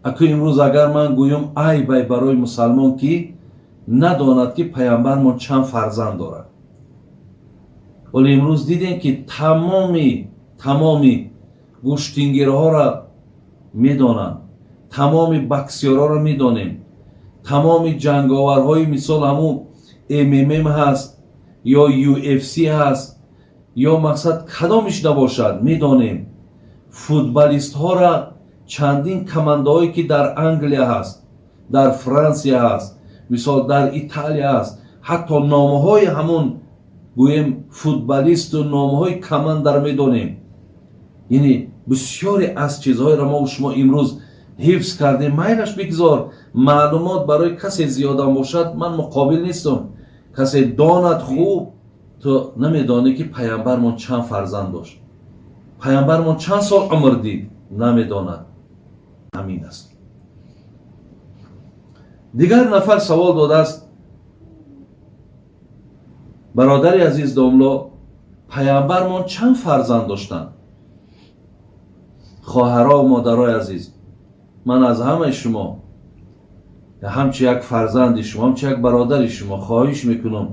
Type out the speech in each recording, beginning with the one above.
Аку имрӯз агар ман гӯям, айбай барои мусалмон, ки надонад, ки паямбармон чанд фарзанд дорад. Вале имрӯз дидем, ки тамоми гӯштингирҳоро медонанд, тамоми боксёрҳоро медонем, тамоми ҷанговарҳои, мисол, ҳамун МММ ҳаст ё UFC ҳаст ё мақсад кадомиш набошад, медонем. Футболистҳоро, чандин командаҳое, ки дар Англия ҳаст, дар Франсия ҳаст, мисол, дар Италия ҳаст, ҳатто номҳои ҳамун, гӯем, футболисту номҳои командаро медонем. Яъне бисёре аз чизҳоеро мо шумо имрӯз ҳифз кардем. Майлаш, бигзор маълумот барои касе зиёдам бошад, ман муқобил нестам. Касе донад, хуб. Ту намедонӣ, ки паямбармон чанд фарзанд дошт, паямбармон чанд сол умр дид, намедонад. Ҳамин аст. Дигар нафар савол додааст: «Бародари азиз домло, паямбармон чанд фарзанд доштанд?» Хоҳаро, модарои азиз, ман аз ҳамаи шумо, ҳамчу як фарзанди шумо, ҳамчу як бародари шумо хоҳиш мекунам: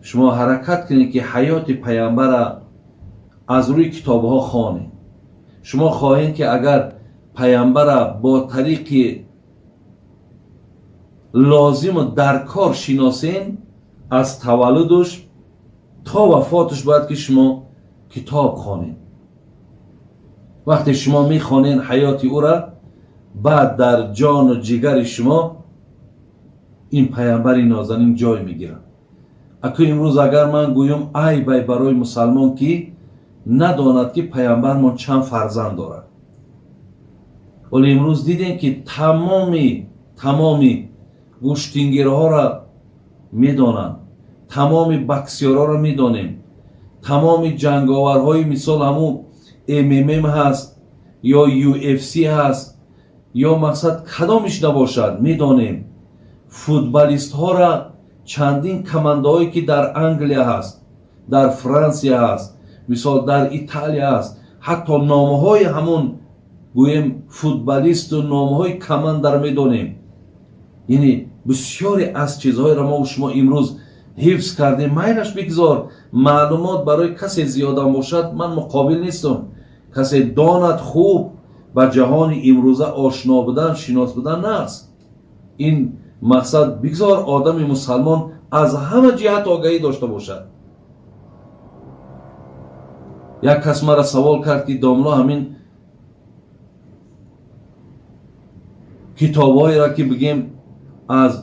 шумо ҳаракат кунед, ки ҳаёти паямбара аз рӯи китобҳо хонед. Шумо хоҳед, ки агар паямбара бо тариқи лозиму даркор шиносен, аз таваллудуш то вафотуш бояд ки шумо китоб хонед. Вақте шумо мехонед ҳаёти ӯра, баъд дар ҷону ҷигари шумо ин паямбари нозанин ҷой мегирад. Аку имрӯз агар ман гӯям, айбай барои мусалмон, ки надонад, ки паямбармон чанд фарзанд дорад. Вале имрӯз дидем, ки тамоми гӯштингирҳоро медонанд, тамоми боксёрҳоро медонем, тамоми ҷанговарҳои, мисол, ҳамун МММ ҳаст ё UFC ҳаст ё мақсад кадомиш набошад, медонем. Футболистҳоро, чандин командаҳое, ки дар Англия ҳаст, дар Франсия ҳаст, мисол, дар Италия ҳаст, ҳатто номҳои ҳамун, гӯем, футболисту номҳои командаро медонем. Яъне бисёре аз чизҳоеро мо шумо имрӯз ҳифз кардем. Майлаш, бигзор маълумот барои касе зиёдам бошад, ман муқобил нестам. Касе донад, хуб. Ба ҷаҳони имрӯза ошно будан, шинос будан наст. Ин мақсад, бигзор одами мусалмон аз ҳама ҷиҳат огаҳӣ дошта бошад. Як кас мара савол кард, ки домло, ҳамин китобҳоеро, ки бигем, аз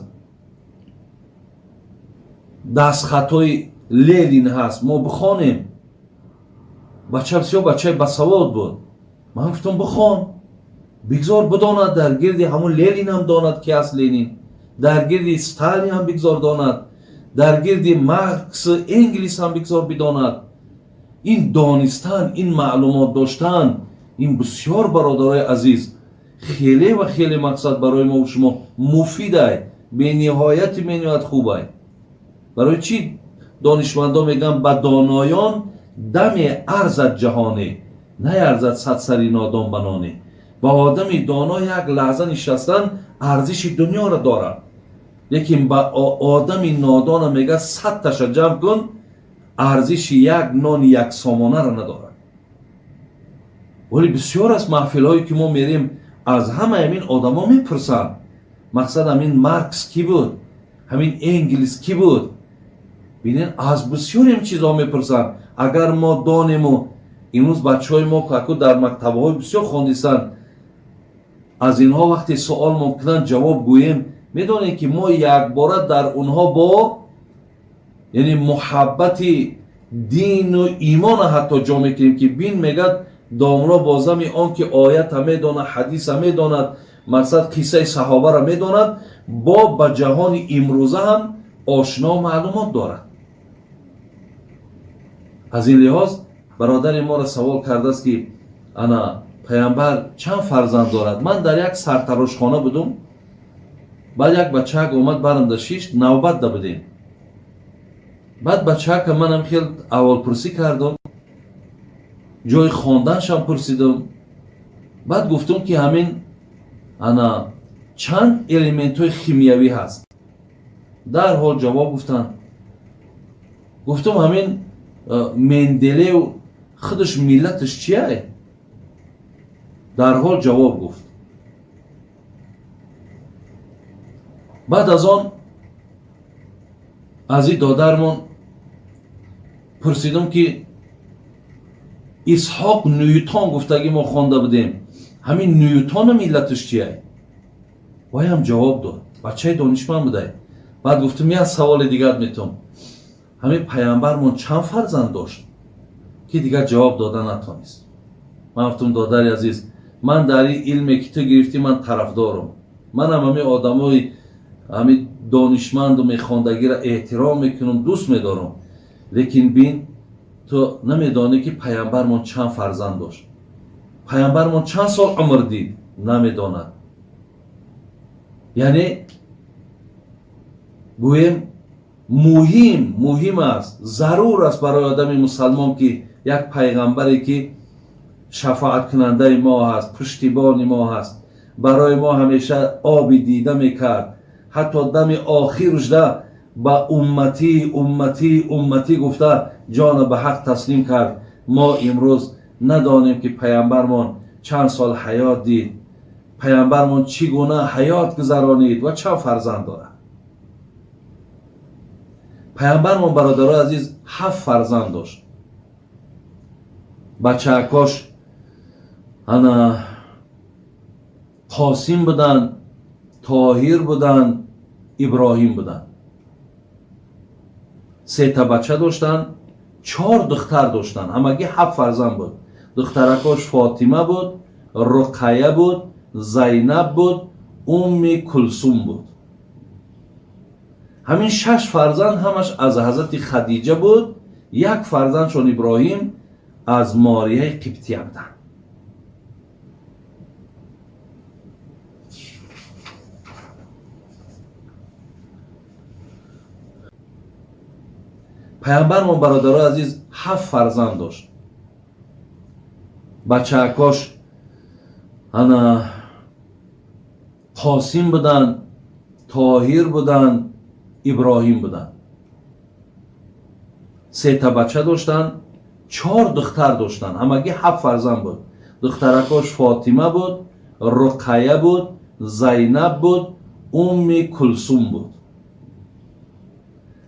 дастхатҳои Ленин ҳаст, мо бихонем? Бача бисёр бачаи басавод буд. Ман гуфтам: «Бихон, бигзор бидонад, дар гирди ҳамун Ленин ҳам донад, ки аст Ленин, дар гирди Сталин ҳам бигзор донад, дар гирди Маркс, Энгелс ҳам бигзор бидонад». Ин донистан, ин маълумот доштан, ин бисёр, бародарои азиз, хеле ва хеле мақсад барои мо шумо муфидай, бениҳояти бениҳоят хубай. Барои чӣ донишмандо мегӯянд: «Ба доноён даме арзад ҷаҳоне, наярзад садсари нодон ба ноне»? Ба одами доно як лаҳза нишастан арзиши дунёро дорад, лекин ба одами нодона, мега, 100 таша ҷамъ кун, арзиши як нони як сомонаро надорад. Вале бисёр аз маҳфилҳое, ки мо мерем, аз ҳамаи ҳамин одамо мепурсанд: мақсад, ҳамин Маркс кӣ буд, ҳамин Энгелс кӣ буд? Бинед, аз бисёрем чизҳо мепурсанд. Агар мо донему, имрӯз бачаҳои мо каку дар мактабҳои бисёр хондисанд, аз инҳо вақте суол мумкинанд, ҷавоб гӯем, медонем, ки мо якбора дар онҳо бо, яъне, муҳаббати дину имона ҳатто ҷо мекунем, ки бин, мегӯяд, домло бо зами он ки оята медонад, ҳадиса медонад, мақсад, қиссаи саҳобаро медонад, бо ба ҷаҳони имрӯза ҳам ошно, маълумот дорад. Аз ин лиҳоз бародари моро савол кардааст, ки ана паямбар чанд фарзанд дорад. Ман дар як сартарошхона будум. Баъд як бачаак омад, барамда шишт, навбат да будем. Баъд бачаака манам хел аҳволпурсӣ кардам, ҷои хонданшам пурсидам. Баъд гуфтум, ки ҳамин Ана чанд элементҳои химиявӣ ҳаст? Дарҳол ҷавоб гуфтанд. Гуфтум, ҳамин Менделеев худаш миллаташ чия? Дарҳол ҷавоб гуфт. Баъд аз он аз ин додармон пурсидум, ки Исҳоқ Нютон гуфтагӣ мо хонда будем, ҳамин Нютона миллаташ чия? Вайам ҷавоб дод. Бачаи донишманд будай. Баъд гуфтум, як саволи дигар метум, ҳамин пайғамбармон чанд фарзанд дошт? Ки дигар ҷавоб дода натонист. Ман гуфтум, додари азиз, ман дар ин илме ки ту гирифтӣ, ман тарафдорум. Манам ҳамин одамои ҳамин донишманду мехондагиро эҳтиром мекунам, дӯст медорам. Лекин бин, ту намедонӣ, ки пайғамбармон чанд фарзанд дошт, пайғамбармон чанд сол умр дид, намедонад. Яъне гӯем, муҳим аст, зарур аст барои одами мусалмон, ки як пайғамбаре ки шафоаткунандаи мо ҳаст, пуштибони мо ҳаст, барои мо ҳамеша оби дида мекард, ҳатто дами охирушда ба умматӣ, умматӣ, умматӣ гуфта ҷона ба ҳақ таслим кард. Мо имрӯз надонем, ки пайғамбармон чанд сол ҳаёт дид, пайғамбармон чӣ гуна ҳаёт гузаронид ва чанд фарзанд дорад. Пайғамбармон, бародарои азиз, 7 фарзанд дошт. Бачаакош ана Қосим буданд, Тоҳир буданд, Иброҳим буданд. 3 бача доштанд, 4 духтар доштанд, ҳамагӣ 7 фарзанд буд. Духтаракош Фотима буд, Руқая буд, Зайнаб буд, Умми Кулсум буд. Ҳамин 6 фарзанд ҳамаш аз ҳазрати Хадиҷа буд, як фарзандшон Иброҳим аз Морияи Қибтия буданд. Пайғамбармон, бародарои азиз, 7 фарзанд дошт. Бачаакош ана Қосим буданд, Тоҳир буданд, Иброҳим буданд. 3 бача доштанд, 4 духтар доштанд, ҳамагӣ 7 фарзанд буд. Духтаракош Фотима буд, Руқая буд, Зайнаб буд, Умми Кулсум буд.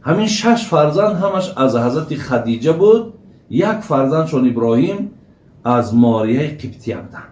Ҳамин 6 фарзанд ҳамаш аз ҳазрати Хадиҷа буд, як фарзандшон Иброҳим аз Морияи Қибтия буданд.